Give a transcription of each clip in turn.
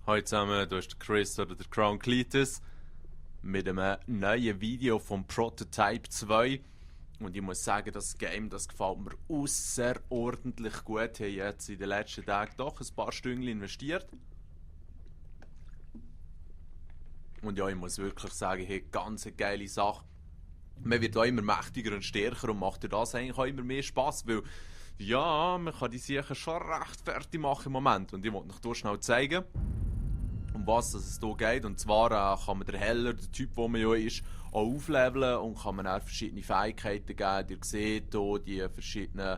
Hallo zusammen, du bist Chris oder der Crown Cletus mit einem neuen Video vom Prototype 2. Und ich muss sagen, das Game, das gefällt mir außerordentlich gut. Ich habe jetzt in den letzten Tagen doch ein paar Stunden investiert. Und ja, ich muss wirklich sagen, ich habe eine ganz geile Sache. Man wird auch immer mächtiger und stärker und macht dir das eigentlich auch immer mehr Spass, weil ja, man kann die Sachen schon recht fertig machen im Moment. Und ich wollte euch hier schnell zeigen, um was es hier geht. Und zwar kann man den Heller, der Typ, der man ja ist, auch aufleveln und kann man auch verschiedene Fähigkeiten geben. Ihr seht hier die verschiedenen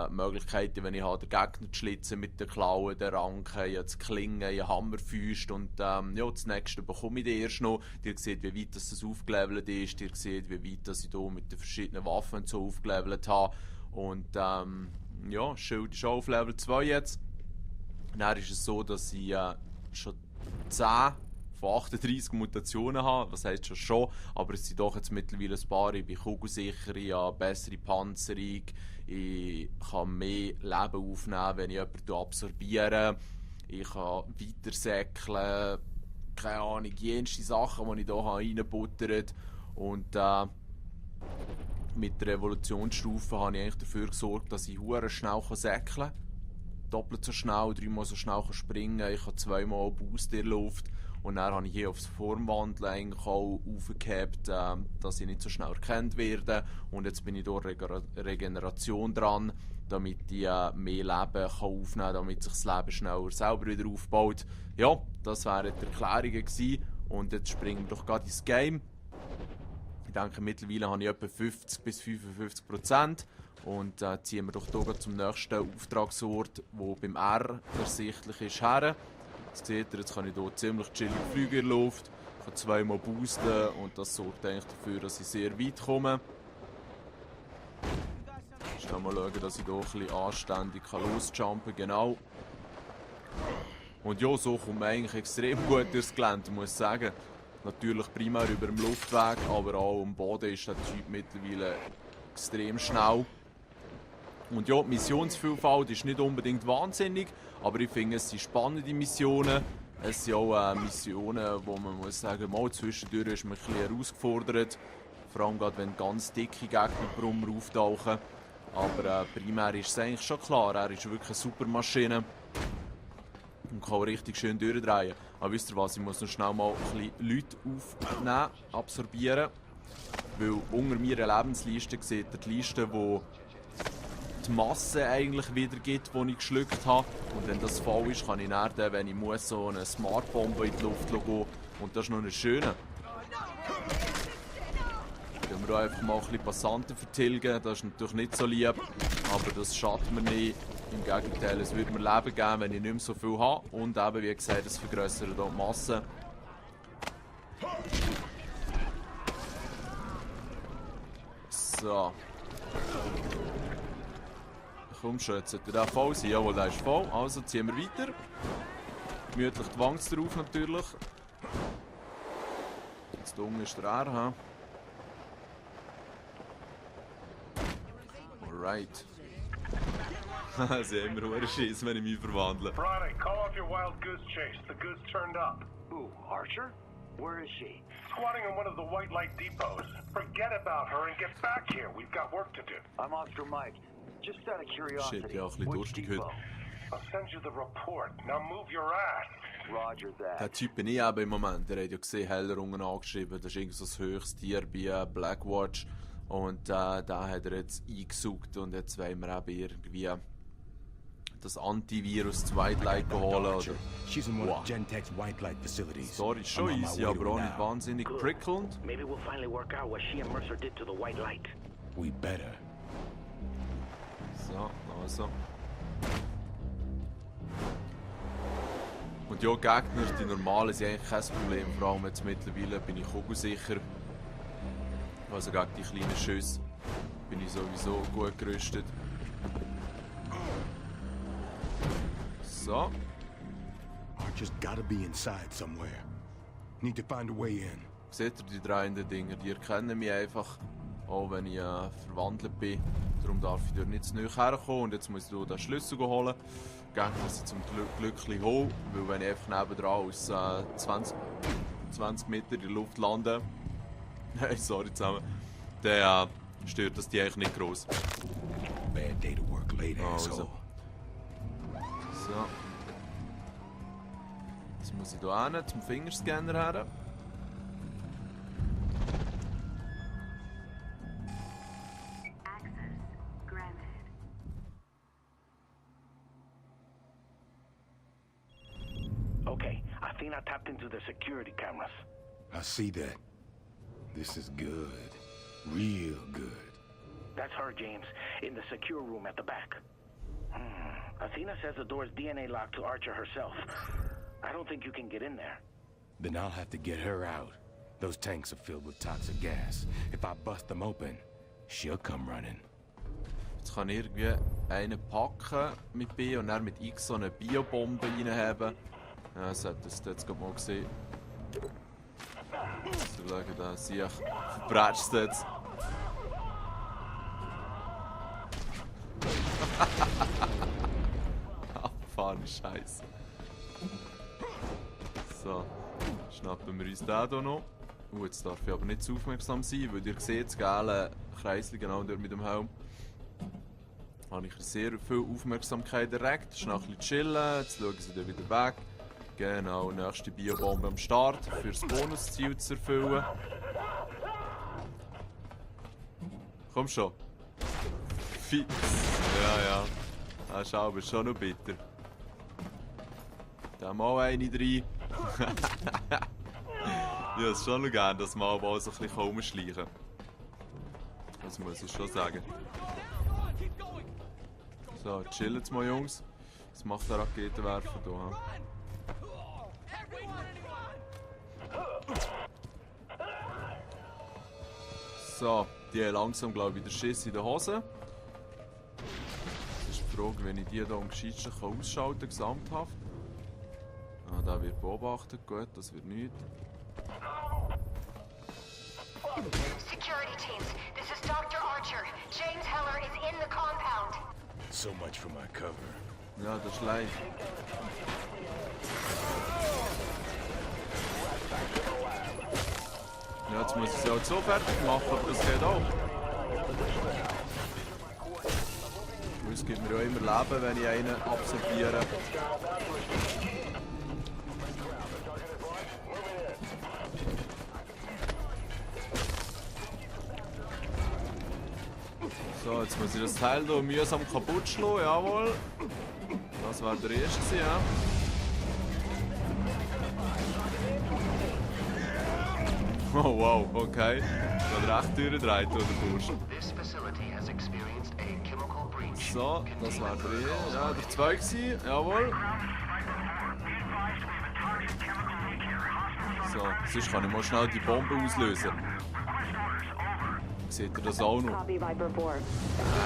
Möglichkeiten, wenn ich den Gegner zu schlitzen mit den Klauen, den Ranken, das Klingen, den Hammerfäust und ja, das nächste bekomme ich dann erst noch. Ihr seht, wie weit das aufgelevelt ist, ihr seht, wie weit das ich hier mit den verschiedenen Waffen so aufgelevelt habe. Und ja, Schild ist auch auf Level 2 jetzt. Dann ist es so, dass ich schon 10 von 38 Mutationen habe. Was heisst schon, aber es sind doch jetzt mittlerweile ein paar. Ich bin kugelsicher, ich habe bessere Panzerung, ich kann mehr Leben aufnehmen, wenn ich jemanden absorbiere. Ich kann weiter säckeln, keine Ahnung, jenste Sachen, die ich hier reinbuttert. Und mit der Evolutionsstufe habe ich eigentlich dafür gesorgt, dass ich hure schnell säckeln kann. Doppelt so schnell, 3-mal so schnell springen kann. Ich habe 2-mal Boost in der Luft. Und dann habe ich hier aufs Formwandeln eigentlich auch aufgehabt, dass ich nicht so schnell erkannt werde. Und jetzt bin ich durch Regeneration dran, damit ich mehr Leben aufnehmen kann, damit sich das Leben schneller selber wieder aufbaut. Ja, das wären die Erklärungen gewesen. Und jetzt springen wir doch gerade ins Game. Ich denke, mittlerweile habe ich etwa 50-55%. Und ziehen wir doch hier zum nächsten Auftragsort, der beim R ersichtlich ist, her. Jetzt seht ihr, jetzt kann ich hier ziemlich chillig fliegen in der Luft. Ich kann 2-mal boosten und das sorgt eigentlich dafür, dass ich sehr weit komme. Ich kann mal schauen, dass ich hier ein bisschen anständig losjumpen kann. Genau. Und ja, so kommt man eigentlich extrem gut durchs Gelände, muss ich sagen. Natürlich primär über dem Luftweg, aber auch am Boden ist der Typ mittlerweile extrem schnell. Und ja, die Missionsvielfalt ist nicht unbedingt wahnsinnig, aber ich finde, es sind spannende Missionen. Es sind auch Missionen, wo man muss sagen, mal zwischendurch ist man ein bisschen herausgefordert. Vor allem gerade, wenn ganz dicke Gegnerbrummer auftauchen. Aber primär ist es eigentlich schon klar, er ist wirklich eine super Maschine. Und kann auch richtig schön durchdrehen. Aber wisst ihr was, ich muss noch schnell mal ein bisschen Leute aufnehmen, absorbieren. Weil unter meiner Lebensliste seht ihr die Liste, wo die Masse eigentlich wiedergibt, die ich geschluckt habe. Und wenn das voll ist, kann ich dann, wenn ich muss, so eine Smartbombe in die Luft gehen. Und das ist noch eine schöne. Können wir einfach mal ein bisschen Passanten vertilgen. Das ist natürlich nicht so lieb, aber das schadet mir nicht. Im Gegenteil, es würde mir Leben geben, wenn ich nicht mehr so viel habe. Und eben, wie gesagt, es vergrößert auch die Masse. So. Komm schon, jetzt sollte der voll sein. Jawohl, der ist voll. Also ziehen wir weiter. Gemütlich die Wangs drauf natürlich. Jetzt unten ist der R. Ha? Alright. Sie haben immer hohen Schiss, wenn ich mich verwandle. Friday, call off your wild goose chase. The goose turned up. Who, Archer? Where is she? Squatting in one of the white light depots. Forget about her and get back here. We've got work to do. I'm Oscar Mike. Just out of curiosity, Shit, ja, ein bisschen which durstig heute. depot? I'll send you the report. Now move your ass. Roger that. Der Typ bin ich eben im Moment. Der hat ja gesehen, Heller unten angeschrieben. Das ist irgendwie so das höchste Tier bei Blackwatch. Und da hat er jetzt eingesucht. Und jetzt wollen wir eben irgendwie das Antivirus zu White Light holen. Oder? She's in one of Gentek's White Light facilities. Sorry, ist schon I'm on my easy, way to aber her auch nicht now. wahnsinnig prickelnd. Maybe we'll finally work out what she and Mercer did to the White Light. We better. So, also. Und ja, Gegner, die normalen, sind eigentlich kein Problem. Vor allem jetzt mittlerweile bin ich kugelsicher. Also gegen die kleinen Schüsse bin ich sowieso gut gerüstet. So. Archer's gotta be inside somewhere. Need to find a way in. Seht ihr die drei Dinger? Die erkennen mich einfach, auch wenn ich verwandelt bin. Darum darf ich dort nicht zu nahe herkommen. Und jetzt muss ich hier den Schlüssel holen. Die Gegner sind zum Glück hoch, weil wenn ich einfach nebendran aus 20 Meter in der Luft lande, hey, sorry zusammen, dann stört das die eigentlich nicht gross. Bad day to work late, Also. asshole. So. Jetzt muss ich hier hin, zum Fingerscanner her. Access granted. Okay, Athena tapped into the security cameras. I see that. This is good. Real good. That's her, James, in the secure room at the back. Athena says the door's DNA locked to Archer herself. I don't think you can get in there. Then I'll have to get her out. Those tanks are filled with toxic gas. If I bust them open, she'll come running. Jetzt kann ich irgendwie einen packen mit B und dann mit X so eine Biobombe reinhaben. Ja, das hat das jetzt gerade mal gesehen. So, schauen, da sehe ich, verbrätscht es jetzt. Abfahrene Scheiße. So, schnappen wir uns den hier noch. Jetzt darf ich aber nicht zu aufmerksam sein, weil ihr seht, das gelbe Kreisel genau dort mit dem Helm. Da habe ich sehr viel Aufmerksamkeit erregt. Schnell ein bisschen chillen, jetzt schauen sie dann wieder weg. Genau, nächste Biobombe am Start, für das Bonusziel zu erfüllen. Komm schon. Fix. Ja. Das ist aber schon noch bitter. Da mal eine rein. Ja, es ist schon noch gerne, dass man auch so ein bisschen rumschleichen kann. Das muss ich schon sagen. So, chillen jetzt mal, Jungs. Was macht der Raketenwerfer hier? So, die haben langsam, glaube ich, den Schiss in der Hose. Es ist die Frage, wenn ich die hier am gescheitsten ausschalten kann, gesamthaft. Ah, der wird beobachtet. Gut, das wird nichts. Security teams, this is Dr. Archer. James Heller is in the compound. So much for my cover. Ja, das ist leicht. Ja, jetzt muss ich sie halt so fertig machen, aber das geht auch. Weil es gibt mir ja immer Leben, wenn ich einen absorbiere. So, jetzt muss ich das Teil hier mühsam kaputt schlagen, jawohl. Das war der erste, ja. Oh wow, okay. Da hat recht durchgedreht, der Bursch. So, das war der erste. Ja, der zweite, jawohl. So, sonst kann ich mal schnell die Bombe auslösen. Seht ihr das auch noch? Copy Viper 4.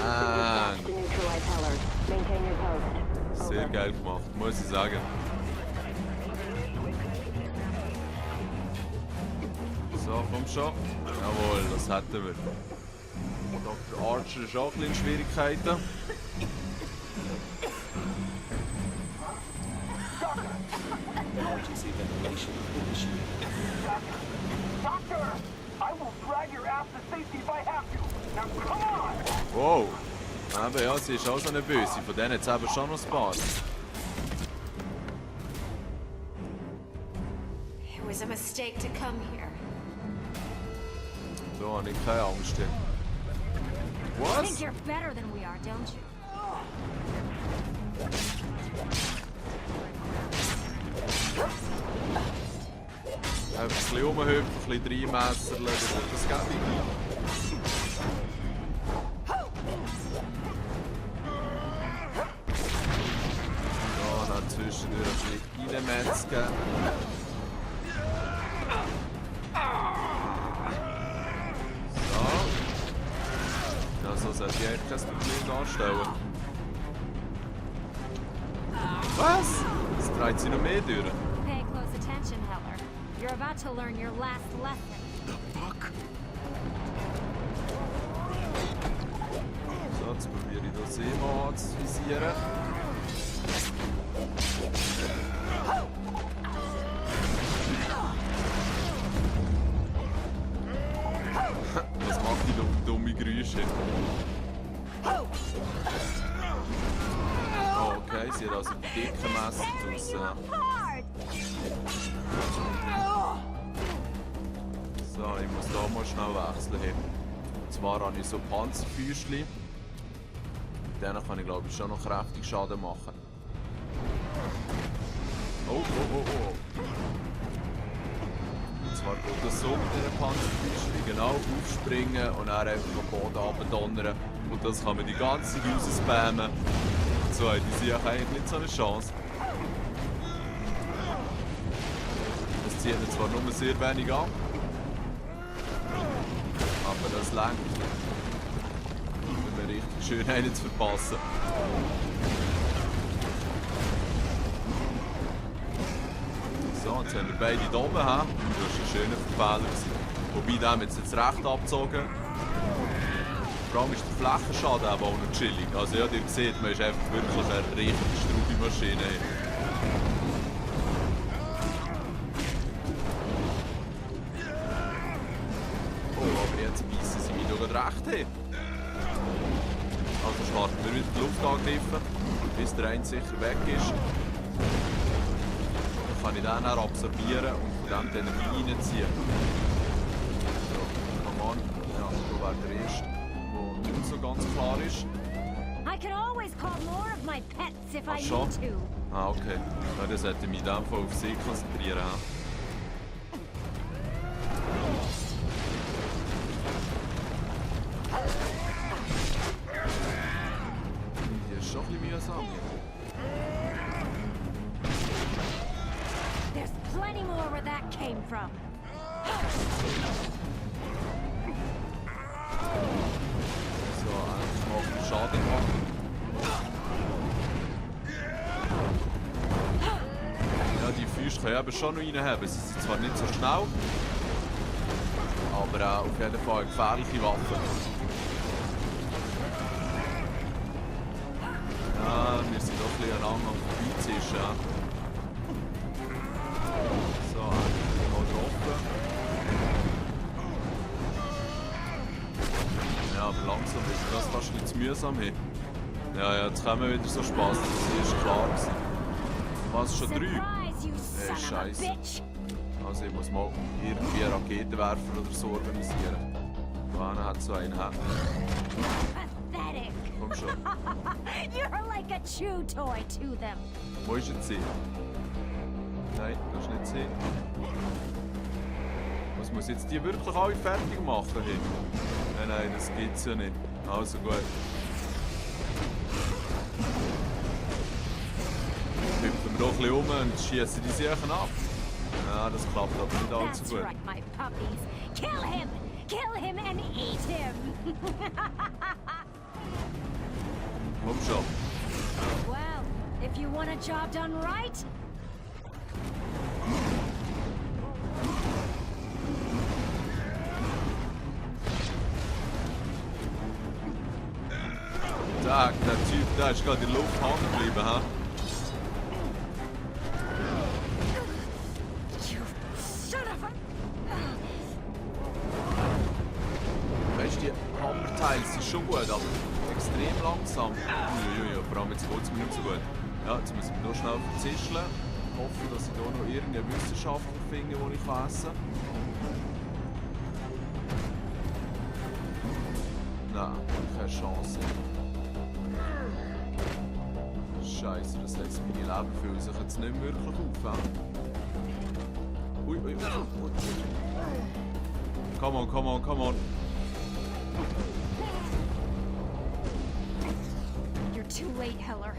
Ah, To neutralize Heller. Maintain your post. sehr geil gemacht, muss ich sagen. So, komm schon. Jawohl, das hätten wir. Dr. Archer ist auch ein bisschen in Schwierigkeiten. Doctor! I will drag your ass to safety if I have to. Now come on! Wow. Aber ja, sie ist auch so eine Böse. Von denen hat es eben schon noch ein paar. It was a mistake to come here. Da habe ich keine Angst. I Was? think you're better than we are, don't you? Einfach ein bisschen rumhüpfen, ein bisschen reinmesserl, dann wird das gäbig. Ja, dann zwischendurch ein bisschen reinmetzgen. So. Ja, so sollte ich eigentlich kein Problem darstellen. Was? Es dreht sich noch mehr durch. Pay close attention, Heller. You're about to learn your last lesson. The fuck? So, So, jetzt probiere ich das mal anzuvisieren. Was macht die dumme Geräusche? Oh, okay, sie hat also die dicken Messer draussen. So, ich muss da mal schnell wechseln. Und zwar habe ich so Panzerfüßchen. Mit denen kann ich, glaube ich, schon noch kräftig Schaden machen. Oh. Und zwar geht das so mit diesen Panzerfüßchen. Genau, aufspringen und dann einfach vom Boden abdonnern. Und das kann man die ganze Zeit rausspammen. So, die sehe ich eigentlich nicht so eine Chance. Das zieht mir zwar nur sehr wenig an. Aber das langt. Um mir richtig schön einen zu verpassen. So, jetzt haben wir beide hier oben. Das war ein schöner Verfehler. Wobei, den haben wir jetzt recht abgezogen. Vor allem ist der Flächenschaden auch noch chillig. Also ja, ihr seht, man ist einfach wirklich eine richtige Straubi-Maschine. Oh, aber jetzt beißen sie mich doch recht hin. Also starten wir wieder die Luftangriffe, bis der eine sicher weg ist. Dann kann ich den dann absorbieren und von dem die Energie reinziehen. So, come on. Ja, du wärst der Erste, der nicht so ganz klar ist. I can always call more of my pets if I schon? need to. Ah, okay. Ja, dann sollte ich mich in dem Fall auf sie konzentrieren. Die ist schon ein bisschen mühsam. There's plenty more where that came from. So, einfach mal Schaden machen. Ja, die Füße können eben schon noch reinhaben. Sie sind zwar nicht so schnell, aber auf jeden Fall eine gefährliche Waffe. Ja, wir sind doch ein bisschen aneinander am Vorbeizischen. Ja. So, mal getroffen. Ja, aber langsam ist das fast nicht zu mühsam hier. Ja, jetzt kommen wieder so Spaß, das ist klar gewesen. Was, schon 3? Surprise, you son of a Scheiße. bitch! Also ich muss mal irgendwie einen Raketenwerfer oder so organisieren. Wann hat so einen? Pathetic! Komm schon. You're like a chew toy to them. Wo ist jetzt sie? Nein, das ist nicht sie. Was muss jetzt die wirklich alle fertig machen? Hey? Nein, das gibt's ja nicht. Also gut. Hüpfen wir doch ein bisschen um und schießen die Sachen ab. Ja, das klappt aber nicht allzu That's gut. right, my puppies. Kill him! Kill him and eat him! Komm schon. Well, if you want a job done right, Der Typ, der ist gerade in der Luft hängen geblieben. Ha? you son of a... Weißt du, die Hammerteile sind schon gut, aber extrem langsam. Uiuiui, vor allem jetzt geht es mir nicht so gut. Ja, jetzt muss ich nur schnell verzischeln. Hoffen, dass ich hier noch irgendeine Wissenschaftler finde, die ich essen kann. Nein, keine Chance. Scheiße, das heisst, meine Leben fühlen sich jetzt nicht mehr wirklich auf. Ui. Come on. You're too late, Heller.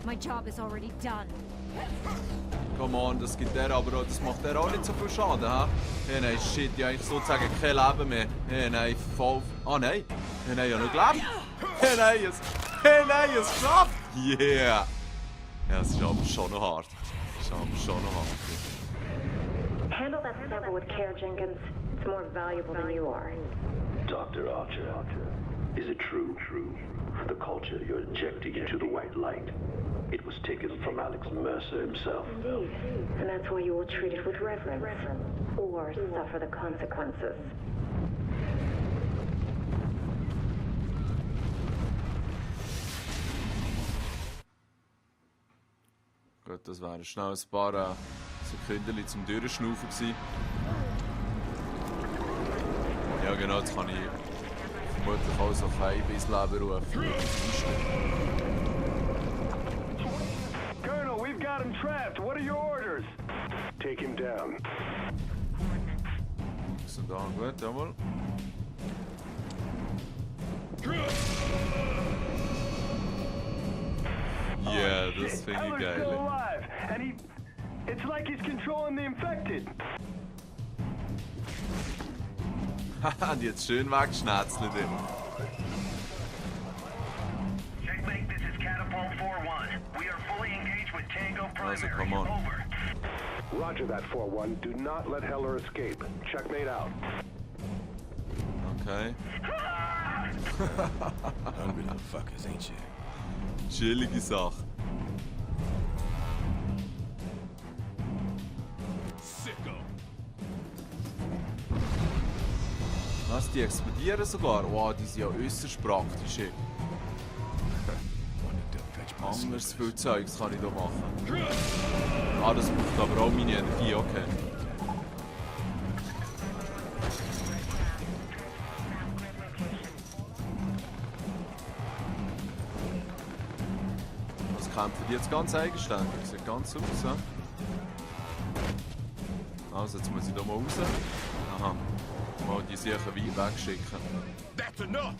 My job is already done. Come on, das gibt der aber auch, das macht der auch nicht so viel Schaden, ha? Hey, nein, shit, ich habe eigentlich sozusagen kein Leben mehr. Hey, nein, voll... Ah, nein. Hey, nein, ich habe noch gelebt. Hey, nein, es geschafft. Yeah. Ja, es ist aber schon noch hart. Handle that sample with care, Jenkins. It's more valuable than you are. Dr. Archer. Is it true? The culture you're injecting into the white light. It was taken from Alex Mercer himself. Indeed. And that's why you will treat it with reverence. Or suffer the consequences. Gut, das wären schnell ein paar Sekündchen zum Durchschnaufen gewesen. Ja genau, jetzt kann ich vermutlich auch so ein ins Leben rufen. Colonel, we've got him trapped. What are your orders? Take him down. So, da, gut, jawohl. Yeah, das finde ich Heller's geil. still alive, and it's like he's controlling the infected. Haha, die jetzt schön weggeschnetzelt. Checkmate, this is Catapult 4-1. We are fully engaged with Tango Also, Primary. come on. Over. Roger that, 4-1. Do not let Heller escape. Checkmate out. Okay. Hungry little fuckers, ain't you? Chillige Sache. Sicko! Was, die explodieren sogar? Wow, die sind ja äußerst praktisch. Ey. Wanted to fetch my Anders slippers. viel Zeugs kann ich da machen. Ah, das braucht aber auch meine Energie, okay. Also kämpfen die jetzt ganz eigenständig, sieht ganz aus, ja? Also jetzt muss ich da mal raus. Aha. Mal die sicher weit wegschicken. That's enough!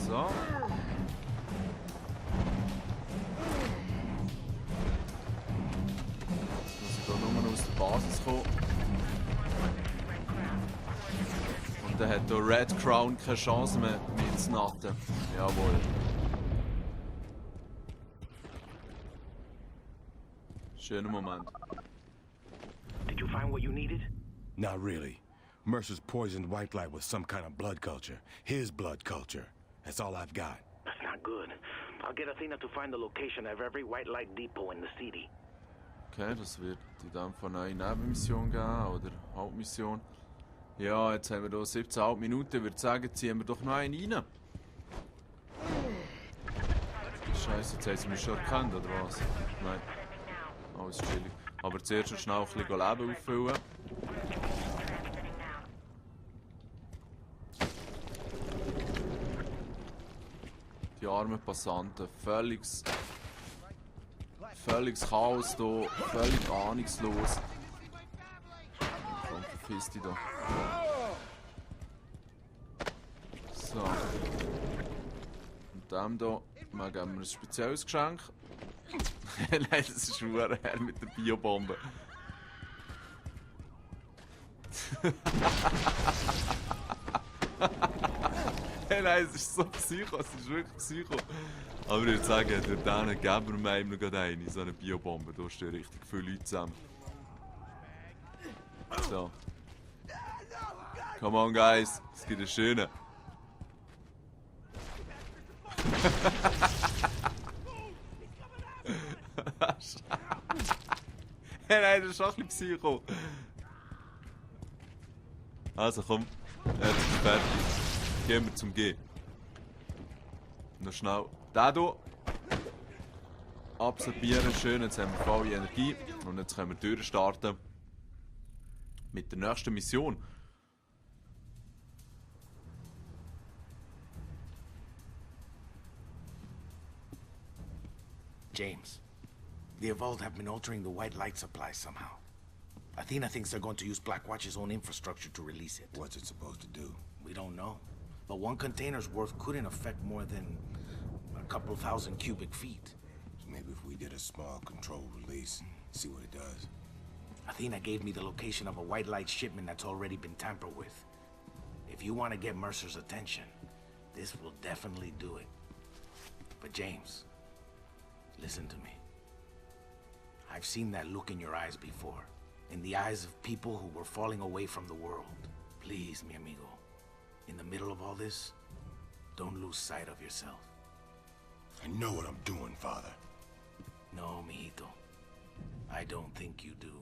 So. Jetzt muss ich hier nur aus der Basis kommen. Und dann hat der Red Crown keine Chance mehr, mich zu natten. Jawohl. Schöner Moment. Did you find what you needed? Not really. Mercer's poisoned white light with some kind of blood culture. His blood culture. That's all I've got. That's not good. I'll get Athena to find the location of every white light depot in the city. Okay, das wird in dem Fall eine Nebenmission geben oder Hauptmission. Ja, jetzt haben wir hier 17 Minuten. Ich würde sagen, ziehen wir doch noch einen rein. Scheiße, jetzt haben sie mich schon erkannt, oder was? Nein. Alles chillig. Aber zuerst noch schnell ein bisschen Leben auffüllen. Die armen Passanten, völliges Chaos hier, völlig ahnungslos. Komm, verpiss dich da. So. Und dem hier geben wir ein spezielles Geschenk. Nein, das ist schwer her mit der Biobombe. Hey, nein, es ist so psycho, es ist wirklich psycho. Aber ich würde sagen, durch denen geben wir ihm noch gerade eine, so eine Biobombe. Da stehen richtig viele Leute zusammen. So. Come on, guys, es gibt einen schönen. Hey, nein, das ist auch ein bisschen Psycho. Also komm, jetzt ist fertig. Gehen wir zum G. Noch schnell den hier. Absorbieren, schön, jetzt haben wir volle Energie. Und jetzt können wir durchstarten mit der nächsten Mission. James, the Evolved have been altering the white light supply somehow. Athena thinks they're going to use Blackwatch's own infrastructure to release it. What's it supposed to do? We don't know. But one container's worth couldn't affect more than a couple thousand cubic feet. So maybe if we did a small controlled release, see what it does. Athena gave me the location of a white light shipment that's already been tampered with. If you want to get Mercer's attention, this will definitely do it. But James, listen to me. I've seen that look in your eyes before. In the eyes of people who were falling away from the world. Please, mi amigo. In the middle of all this, don't lose sight of yourself. I know what I'm doing, Father. No, mijito. I don't think you do.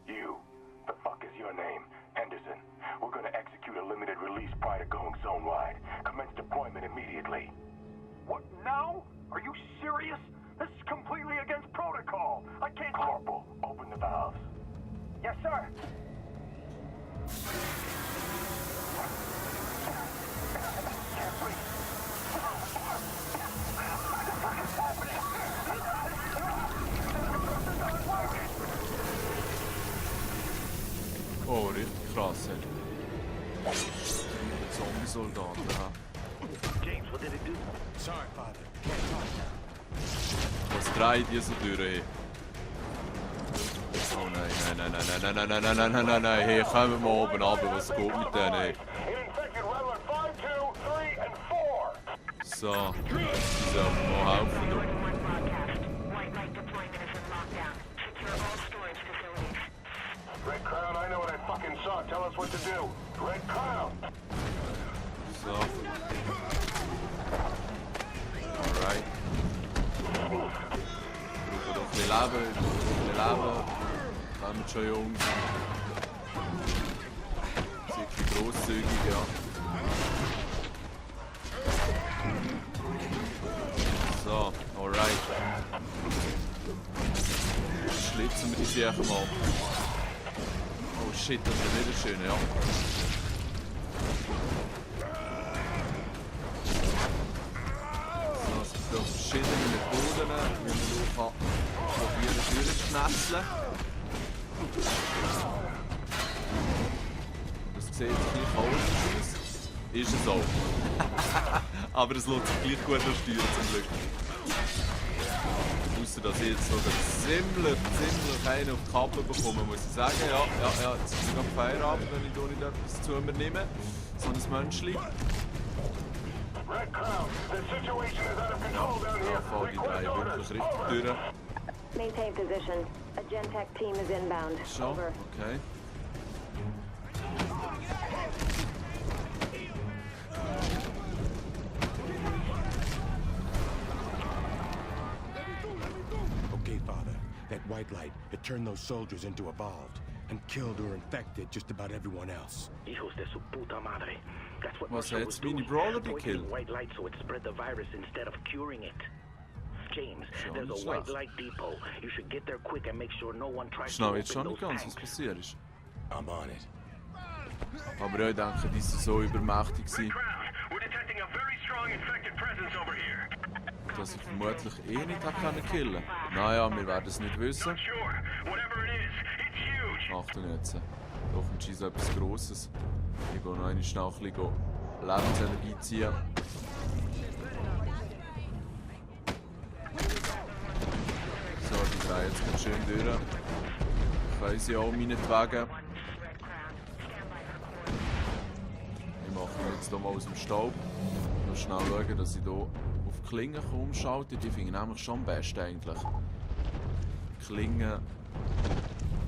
You. The fuck is your name? Henderson. We're gonna execute a limited release prior to going zone-wide. Commence deployment immediately. What, now? Are you serious? This is completely against protocol. I can't... Corporal, open the valves. Yes, sir. Can't breathe. What is happening? Oh, richtig krass, ey. Zombie-Soldaten, ja. James, what did it do? Sorry, Father. Was dreht ihr so durch, ey? Oh nein, nein, nein, nein, nein, nein, nein, nein, nein, nein, nein, nein, hey, kommen wir oben runter, was geht mit denen, ey? So, die sollen noch helfen, du. Red Crown, I know what I fucking saw. Tell us what to do. Red Crown! So. Alright. Brauchen noch ein Leben. Kommt schon, Jungs. Ziemlich grosszügig, ja. So, alright. Schlitzen wir die Sache mal. Oh shit, das ist wieder schön, ja. So, es gibt auch verschiedene Methoden, wie man auch probieren durchzuschnetzeln. Das sieht gleich chaotisch aus. Ist es auch. Aber es lohnt sich gleich gut an Steuern zum Glück. Ausser dass ich jetzt sogar ziemlich einen auf die Kappe bekomme, muss ich sagen. Ja, jetzt ist es noch Feierabend, wenn ich hier nicht etwas zu mir nehme. So ein Menschli. Ja, fahren die drei wirklich richtig durch. Maintain position. A Gentech team is inbound. Schon, Over. okay. Okay, Father. That white light, it turned those soldiers into evolved and killed or infected just about everyone else. Hijos de su puta madre. That's what Was Mercer er was jetzt meine doing. Brawler Poisoning gekillt? white light so it spread the virus instead of curing it. James, Schon there's nicht a white schlecht. light depot. You should get there quick and make sure no one tries Ich to weiß jetzt open schon nicht those ganz, was tanks. passiert ist. I'm on it. Aber ja, ich denke, die sind so übermächtig gewesen, We're detecting a very strong infected presence over here. dass ich vermutlich eh nicht habe können killen. Naja, wir werden es nicht wissen. Sure, whatever it is, it's huge. Achtung jetzt. Da kommt scheinbar etwas Grosses. Ich gehe noch einmal schnell ein bisschen Lebensenergie ziehen. So, die drehen jetzt ganz schön durch. Können sie auch meinetwegen. Ich mache ihn jetzt hier mal aus dem Staub. Noch schnell schauen, dass ich hier auf die Klingen umschalte. Die finde ich nämlich schon am besten eigentlich. Klingen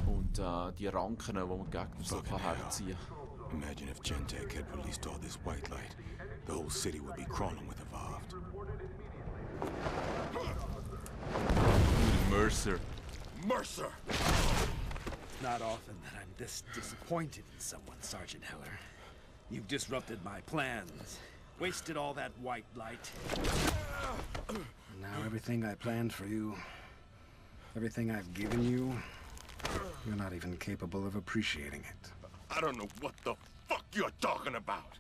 und die Ranken, die man Gegner so Fucking herziehen kann. Imagine if Gentech had released all this white light. The whole city would be crawling with evolved. Mercer. Mercer! Not often that I'm this disappointed in someone, Sergeant Heller. You've disrupted my plans, wasted all that white light. Now everything I planned for you, everything I've given you, you're not even capable of appreciating it. I don't know what the fuck you're talking about!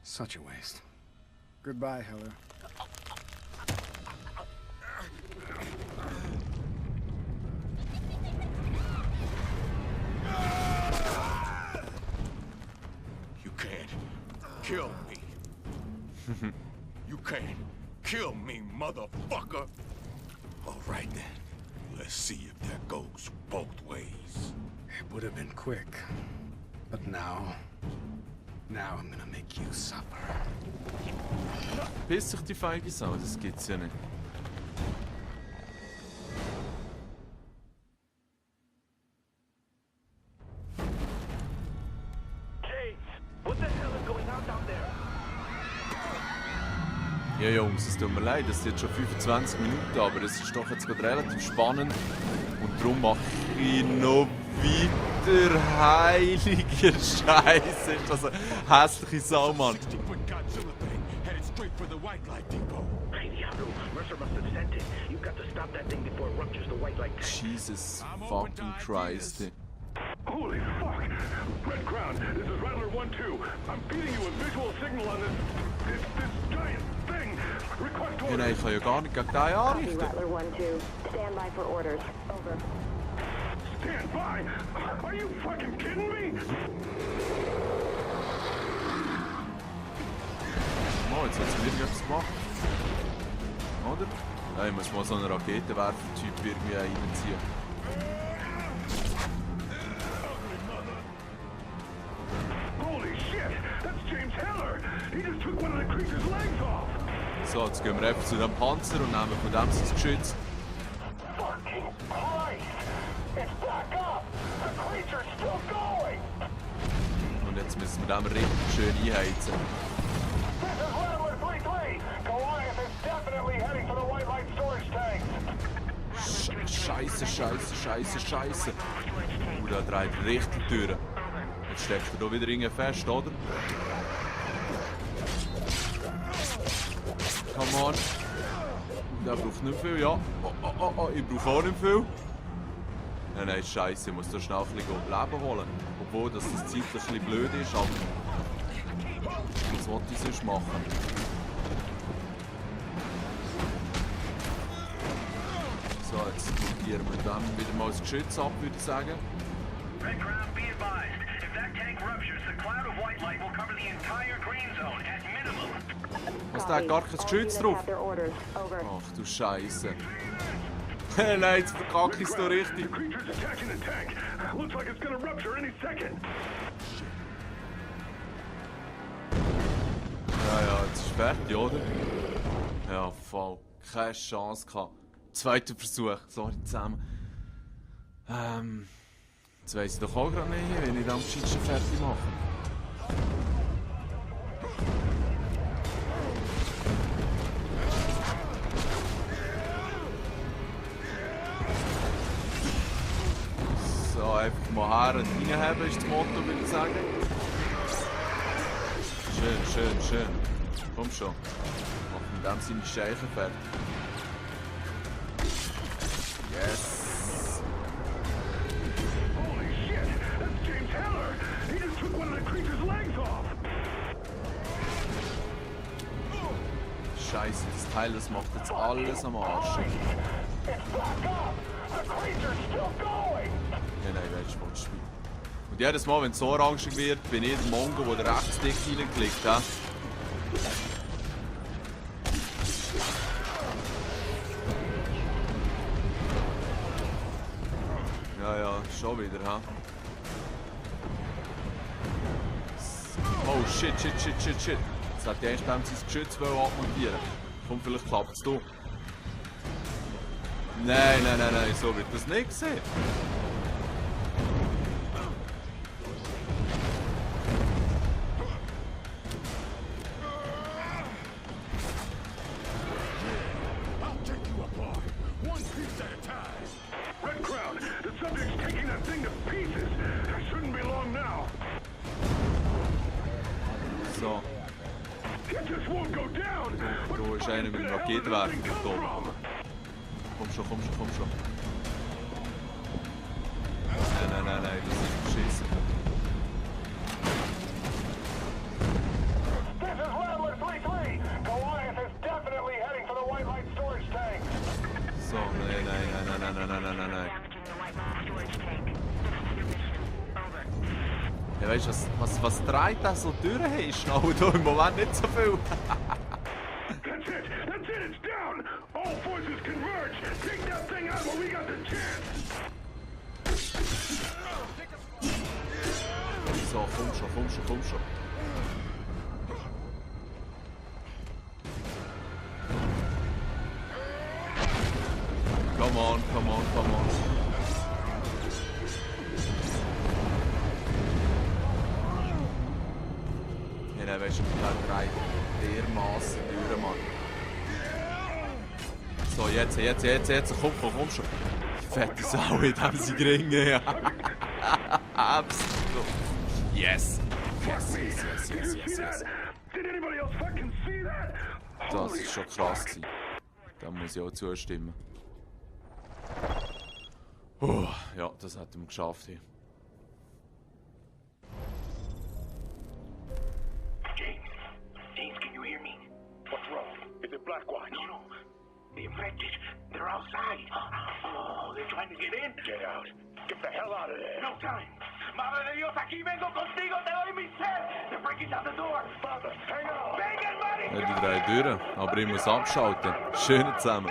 Such a waste. Goodbye, Heller. You can't kill me. You can't kill me, motherfucker. All right then. Let's see if that goes both ways. It would have been quick. But now I'm gonna make you suffer. Piss sich die feige Sau, das gibt's ja nicht. James, what the hell is going on down there? Ja Jungs, es tut mir leid, es sind jetzt schon 25 Minuten, aber es ist doch jetzt gerade relativ spannend. Und darum mache ich noch weiter. Heiliger Scheiße, ist das eine hässliche Sau, Mann. 60-foot Godzilla thing headed straight for the White Light Depot. Hey, Diablo, Mercer must have sent it. You've got to stop that thing before it ruptures the white light tank. Jesus fucking Christ. Holy fuck! Red Crown, this is Rattler 1-2. I'm feeding you a visual signal on this giant thing. Request Ja, order. nein, ich kann ja gar nicht gegen den anrichten. Rattler 1-2. Stand by for orders. Over. Stand by! Are you fucking kidding me? Oh, jetzt hat es mir etwas gemacht. Oder? Ja, ich muss mal so einen Raketenwerfer-Typ irgendwie reinziehen. Holy shit! That's James Heller! He just took one of the creature's legs off! So, jetzt gehen wir einfach zu dem Panzer und nehmen von dem sein Geschütz. Fucking Christ! It's back up! The creature's still going! Und jetzt müssen wir dem richtig schön einheizen. This is Rattler 3-3! Goliath is definitely heading for the white light storage tank! Scheiße, scheiße, scheiße, scheiße. Da dreht richtig durch. Jetzt steckt er hier wieder irgendwie fest, oder? Come on. Der braucht nicht viel, ja. Oh, ich brauche auch nicht viel. Nein, scheiße, ich muss da schnell ein bisschen Leben holen. Obwohl das zeitlich ein bisschen blöd ist, aber... Was wollte ich sonst machen? So, jetzt probieren wir dann wieder mal das Geschütz ab, würde ich sagen. Red Crown, be advised. If that tank ruptures, the cloud of white light will cover the entire green zone at minimum. Was, der hat gar kein Geschütz drauf? Ach du Scheiße. Nein, jetzt verkacke ich es da richtig. The creature's attacking the tank! Looks like it's gonna rupture any second! Ja, jetzt ist fertig, oder? Ja, voll. Keine Chance gehabt. Zweiter Versuch. Sorry zusammen. Jetzt weiss ich doch auch gerade nicht, wenn ich dann gescheit schon fertig mache. So, einfach mal her und reinhaben ist das Motto, würde ich sagen. Schön. Komm schon. Machen wir dem seine Scheichen fertig. Yes! Holy shit! That's James Heller! He just took one of the creature's legs off! Scheiße, das Teil, das macht jetzt alles am Arsch. It's back up! The creature's still going! Ja, nein, weißt du, was spielen. Und jedes Mal, wenn es so orange wird, bin ich der Mongo, der rechts dick reinklickt, ha? Ja, schon wieder, ha? Oh, shit. Jetzt hat die eigentlich sein Geschütz abmontieren. Komm, vielleicht klappt es doch. Nein, so wird das nicht gesehen. Red Crown, the subject's taking that thing to pieces! I shouldn't be long now! So, It just won't go down! da ist einer mit dem Raketenwerfer da. Komm schon. Nein, das ist beschissen. This is Rattler 3-3! Goliath is definitely heading for the white light storage tank! So, nein. Ja, weißt du, was dreht das so durch? Ist noch da im Moment nicht so viel. That's it! It's down! All forces converge! Take that thing out So, komm schon. Come on. Ja, weißt du, der dreht dermassen durch, Mann. So, jetzt, komm schon. Fette Sau, in dem sie gringen, ja. Absolut. Yes. Das ist schon krass gewesen. Da muss ich auch zustimmen. Ja, das hat er geschafft hier. James, can you hear me? What's wrong? Is it Blackwatch? No. The infected. They're outside. Oh, they're trying to get in? Get out. Get the hell out of there. No time. Madre de Dios, aquí vengo contigo, te doy mi set. They're breaking down the door. Father, hang on. Bang it, buddy. Ja, die drei Türen, aber ich muss abschalten. Schön zusammen.